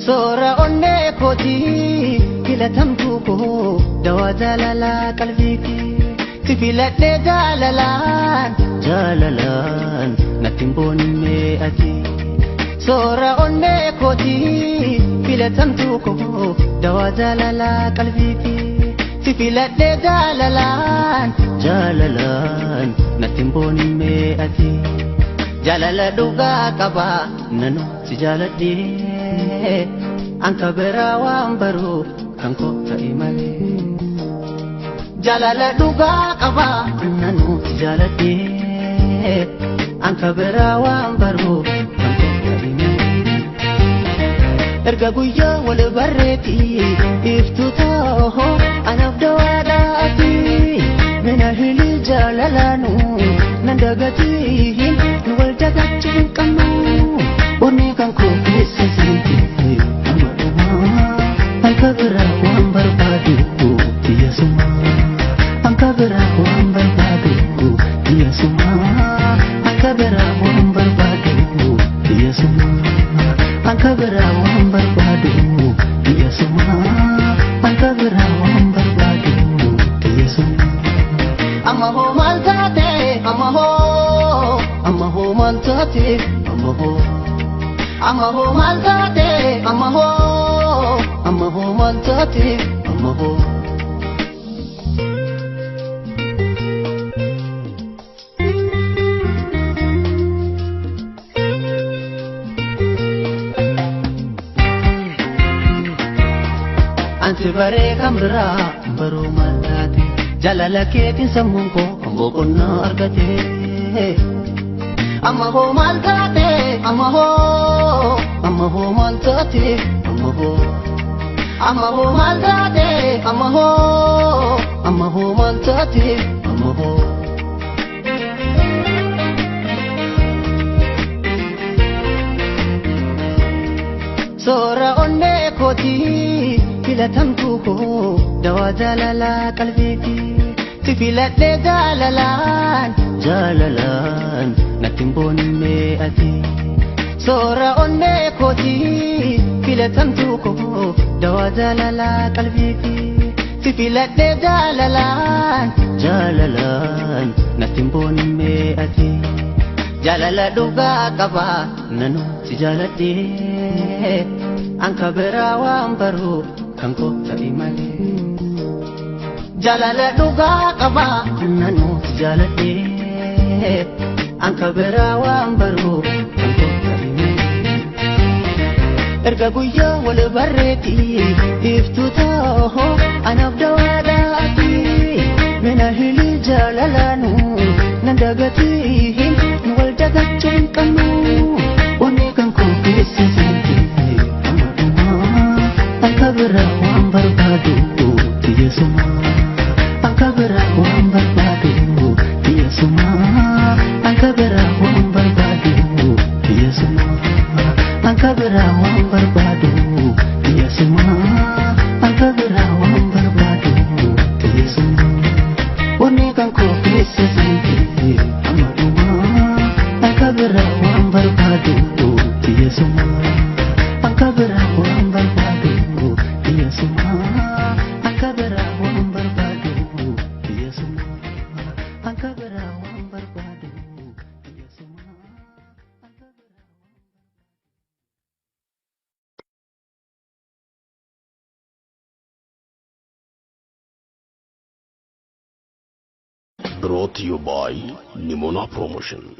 Soora onnee kooti filatamtuu koo dawaa jaalalaa qalbiiti. Si filadhee jaalalaan jaalalaan natti hin boonne ati. Soora onnee kooti filatamtuu koo dawaa jaalalaa qalbiiti. Si filadhee jaalalaan jaalalaan natti hin boonne ati. Jaalala dhugaa qaba nanu si jaaladhee anka biraa waan baruu kan koo ta'e malee. Jaalala dhugaa qaba nanu si jaaladhee anka biraa waan baruu kan koo ta'e malee. Erga guyyaa wal barreeti iftu ta'oo anaaf dawaadhaati mina hili jaalalaanu nan dagatiin nu wal dagachuu hin qabnu. Onni kan koo keessa seente amma dhumaa anka biraa waan barbaadu dhiyeessuma. Anka biraa waan barbaadu dhiyeessuma. Anka biraa waan barbaadu dhiyeessuma. Anka biraa waan barbaadu dhiyeessuma. Anka biraa waan barbaadu dhiyeessuma. Amma hoo maal taate amma hoo amma hoo maal taate amma hoo amma hoo maal taate amma hoo amma hoo maal taate amma hoo. Anti baree kan biraa baruu maal taate jaalala keetiin sammuun koo boqonnaa argate. Amma hoo maal taate amma hoo amma hoo maal taate amma hoo amma hoo maal taate amma hoo amma hoo maal taate amma hoo. Soora onnee kooti filatamtuu koo dawaa jaalalaa qalbiiti. Si filadhee jaalalaan jaalalaan natti hin boonne ati. Soora onnee kooti filatamtuu koo dawaa jaalalaa qalbiiti. Si filadhee jaalalaan jaalalaan natti hin boonne ati. Jaalala dhugaa qaba nanu si jaaladhee anka biraa waan baruu kan koo ta'e malee. Jaalala dhugaa qaba nanu si jaaladhee anka biraa waan baruu kan koo ta'e malee. Erga guyyaa wal barreeti iftu ta'oo anaaf dawaadhaati mina hili jaalalaanu nan dagatiin nu wal dagachuu hin qabnu. Onni kan koo keessa seente amma dhumaa anka biraa waan barbaadu dhiyeessuma. Anka biraa waan barbaadu dhiyeessuma. Anka biraa waan barbaadu dhiyeessuma. Anka biraa waan barbaadu dhiyeessuma. Anka biraa waan barbaadu dhiyeessuma. Onni kan koo keessa seente amma dhumaa anka biraa waan barbaadu dhiyeessuma. Anka biraa waan barbaadu dhiyeessuma. Anka biraa waan barbaadu dhiyeessuma. Anka biraa waan barbaadu dhiyeessuma. Anka biraa. Brought to you by Nimona Promotion.